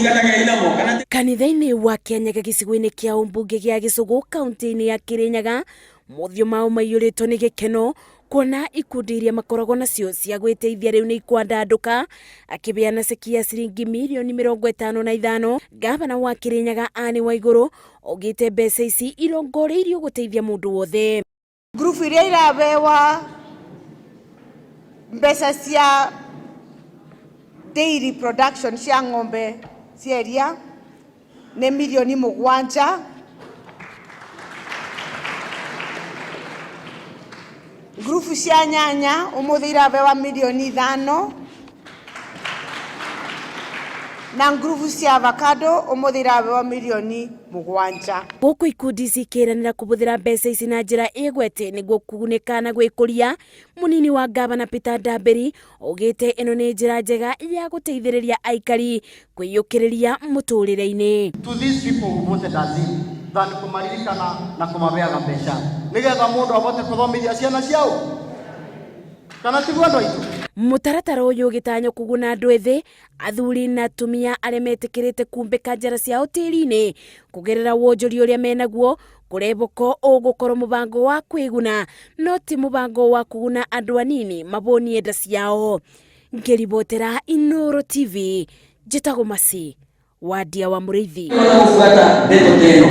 Mũtiganagei namo kana Kanitha-inĩ wa Kĩanyaga gĩcigo-inĩ kĩa ũmbunge gĩa Gĩcũgũ kaunti-inĩ ya Kĩrĩnyaga, mothiũ mao maiyũrĩtwo nĩ gĩkeno kuona ikundi iria makoragwo nacio cia gwĩteithia rĩu nĩ ikwandandũka. Akĩbeana ceki ya ciringi mirioni 55, ngavana wa Kĩrĩnyaga Anne Waigũrũ augĩte mbeca ici irongoreirio gũteithia mũndũ wothe. Ngurubu iria irabewa mbeca cia dairy production cia ng'ombe cia iria nĩ mirioni 7. Ngurubu cia nyanya ũmũthĩ irabewa mirioni 5, na ngurubu cia avocado ũmũthĩ irabewa mirioni 7. Gũkũ ikundi ici ikĩranĩra kũhũthĩra mbeca ici na njĩra ĩgwete nĩguo kũgunĩka na gwĩkũria. Mũnini wa ngavana Peter Ndambĩri augĩte ĩno nĩ njĩra njega ya gũteithĩrĩria aikari kwĩyũkĩrĩria mũtũrĩre-inĩ. To these people who voted us in than kũmaririkana na kũmabeaga mbeca nĩgetha mũndũ ahote kũthomithia ciana ciao, kana tiguo, andũ aitũ? Mũtaratara ũyũ ũgĩtanywo kũguna andũ ethĩ, athuri na atumia arĩa metĩkĩrĩte kumbĩka njara ciao tĩri-inĩ kũgerera wonjoria ũrĩa menaguo. Kũreboko ũgũkorwo mũbango wa kwĩguna, no ti mũbango wa kũguna andũ anini mabũnie nda ciao. Ngĩribotera Inoro TV, njĩtagwo Masi Wandia wa Mũrĩithi. Gũbuata ndeto teno.